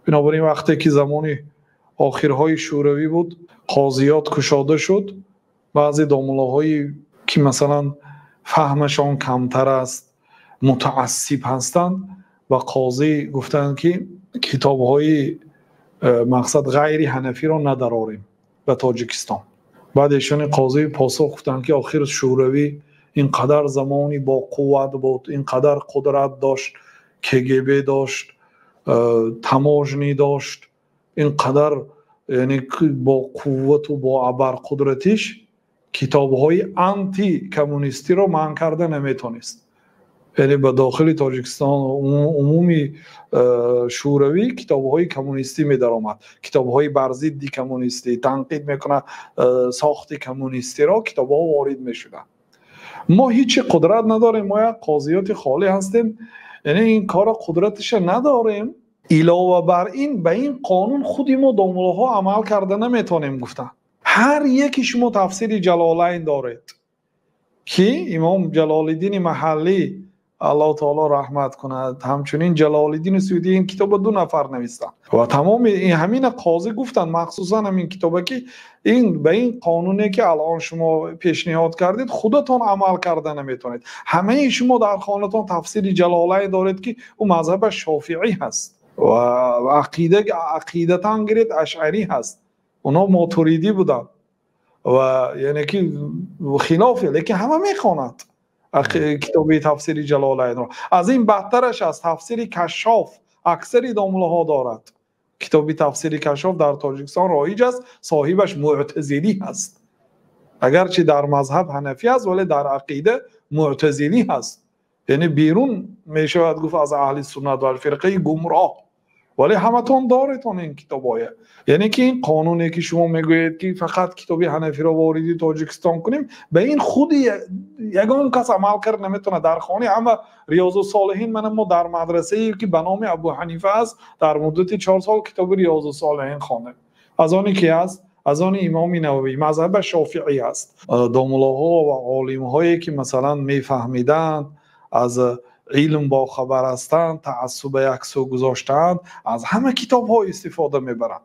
Бинобар ин вақте ки замони охирҳои Шӯравӣ буд, қозиёт кушода шуд, баъзе домуллоҳое ки масалан фаҳмашон камтар аст, мутаассиб ҳастанд, ба қозӣ гуфтанд, ки китобҳои мақсад ғайри ҳанафиро надарорем ба Тоҷикистон. Баъд эшон қозӣ посух гуфтанд, ки охир Шӯравӣ инқадар замоне бо қувват буд, инқадар қудрат дошт, КГБ дошт, таможня дошт, инқадар яъне бо қувват ва бо абарқудратиш китобҳои антикоммунистиро манъ карда наметавонист. Яъне ба дохили Тоҷикистон умумӣ Шӯравӣ китобҳои коммунистӣ медаромад, китобҳои бар зидди коммунистӣ танқид мекунад сохти коммунистиро, китобҳо ворид мешуданд. Мо ҳеҷ қудрат надорем, мо як қозиёти холӣ ҳастем, яъне ин корро қудраташро надорем. Илова бар ин ба ин қонун худи мо домуллоҳо амал карда наметавонем, гуфтанд. Ҳар яки шумо тафсири Ҷалолайн доред, ки имом Ҷалолиддини Маҳаллӣ Аллоҳ таъоло раҳмат кунад, ҳамчунин Ҷалолиддини Суютӣ, ин китобро ду нафар навиштанд ва тамоми ин ҳамин қозӣ гуфтанд, махсусан ҳамин китобе ки ин ба ин қонуне ки алон шумо пешниҳод кардед худатон амал карда наметавонед. Ҳамаи шумо дар хонаатон тафсири Ҷалолайн доред, ки ӯ мазҳабаш Шофеӣ ҳаст ва ақида, ақидатан гиред Ашъарӣ ҳаст, онҳо Мотуридӣ буданд ва яъне ки хилоф, лекин ҳама мехонанд китоби тафсири Ҷалолайнро. Аз ин бадтараш аст тафсири Кашшоф, аксари домуллоҳо дорад. Китоби тафсири Кашшоф дар Тоҷикистон роиҷ аст, соҳибаш мӯътазилӣ ҳаст. Агарчи дар мазҳаб ҳанафӣ аст, вале дар ақида мӯътазилӣ ҳаст. Яъне берун мешавад гуфт аз аҳли суннат ва фирқаи гумроҳ. Вале ҳаматон доред ин китобҳоя. Яъне ки ин қонуне ки шумо мегӯед ки фақат китоби ҳанафиро вориди Тоҷикистон кунем, ба ин худи ягон кас амал карда наметавонад. Дар хонаи ҳама Риёзус-солиҳин, мана мо дар мадрасае ки ба номи Абу Ҳанифа аст, дар муддати 4 сол китоби Риёзус-солиҳин хондем. Аз оне ки аст? Аз они имоми Нававӣ, мазҳабаш Шофеӣ аст. Домуллоҳо ва олимҳое ки масалан мефаҳмиданд, аз илм бохабар ҳастанд, таассуба як сӯ гузоштаанд, аз ҳама китобҳо истифода мебаранд.